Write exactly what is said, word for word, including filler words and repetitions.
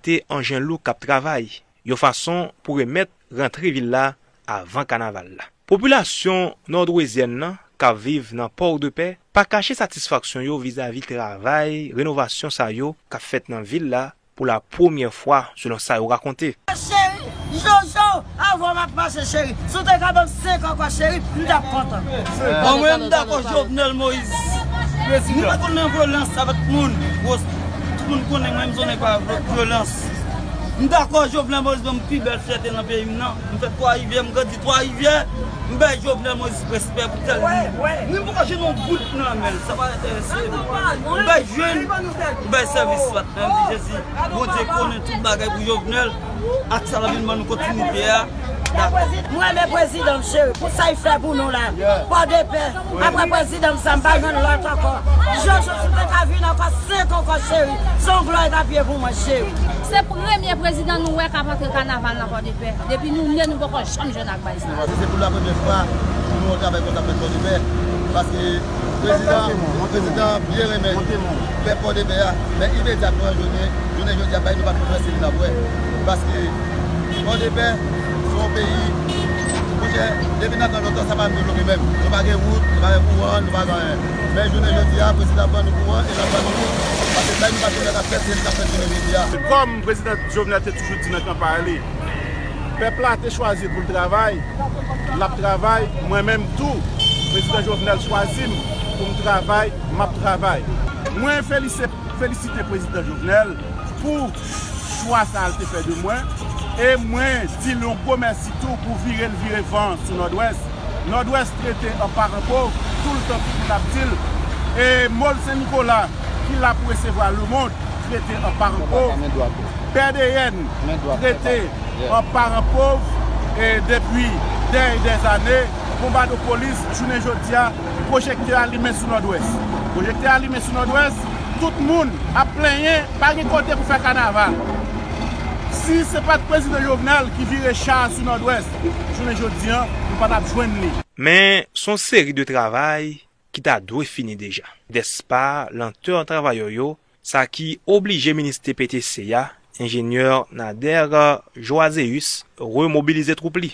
se anjen lou k ap travay, yon fason pou remèt rantre vil la avan kanaval la. Popilasyon nòdwezyèn nan k ap viv nan Pòdepè pa kache satisfaksyon yo vizavi travay renovasyon sa yo k ap fèt nan vil la pou la premyè fwa, selon sa yo rakonte. Cheri, Jojo, avè w m ap mache, cheri. Si w te ka ban m senk ankò, cheri, m t ap kontan. Bon, mwen, m dakò Jovenel Moïse. Nou pa konn nan vyolans avèk moun. Tout moun konnen mwen, m sonnen pa vyolans. M dakò Jovenel Moïse ban m pi bèl fyète nan peyi m nan. M fèt Twa Rivyè, m grandi Twa Rivyè. M bay Jovenel Moïse respè pou tèl li. Mwen, m poko jwenn yon goud nan men l. Sa pa enterese m. M bay jwenn, m bay sèvis. Nan non de Jezi, Bondye konnen tout bagay pou Jovenel. Ak sa l ap vin ban nou kontinite a. Dakò. M renmen prezidan m, cheri, pou sa l fè pou nou la. Pòdepè, apre prezidan m sa, m pa jwenn lòt ankò. Jojo, si w te ka vin ankò, senk ankò, cheri, se yon glwa l t ap ye pou mwen, cheri. Se premye prezidan nou wè k ap antre kanaval nan Pòdepè. Depi nou ne, nou poko janm jwenn ak bagay sa. Se, se pou la premyè fwa pou nou wè yon travay konsa fèt Pòdepè. Paske prezidan, prezidan byen renmen pèp Pòdepè a. Men imedyatman, jounen, jounen jodi a, bagay nou pa konn wè, se li n ap wè. Paske Pòdepè, se yon peyi, monchè, depi nan tan lontan, sa pa devlope menm. Nou pa gen wout, nou pa gen kouran, nou pa gen anyen. Men jounen jodi a, prezidan ban nou kouran e l ap ban nou wout. Paske bagay nou pa konn wè k ap fèt, se li k ap fèt jounen jodi a. Kòm prezidan Jovenel te toujou di nan kanpay li, pèp la te chwazi l pou l travay, l ap travay, mwen menm tou, prezidan Jovenel chwazi m pou m travay, m ap travay. Mwen felise-, felisite prezidan Jovenel pou chwa sa l te fè de mwen, e mwen di l yon gwo mèsi tou pou vire l vire van sou Nòdwès. Nòdwès trete an paran pòv, toultan tout moun ap di l. E Mòl Sen Nikola, ki la pou resevwa lemonn, trete an paran pòv. Pè Deyèn trete an paran pòv, e depi dè e dè zane, konba de polis, jounen jodi a, pwojektè a limen sou Nòdwès. Pwojektè a limen sou Nòdwès, tout moun ap plenyen, pa gen kote pou fè kanaval. Si se pa t prezidan Jovenel ki vire cha a sou Nòdwès, jounen jodi a, nou pa t ap jwenn li. Men, se yon seri de travay ki ta dwe fini deja. Dèspa lantè travayè yo, sa ki oblije minis T P T C a, enjenyè Nader Joazeus, remobilize twoup li.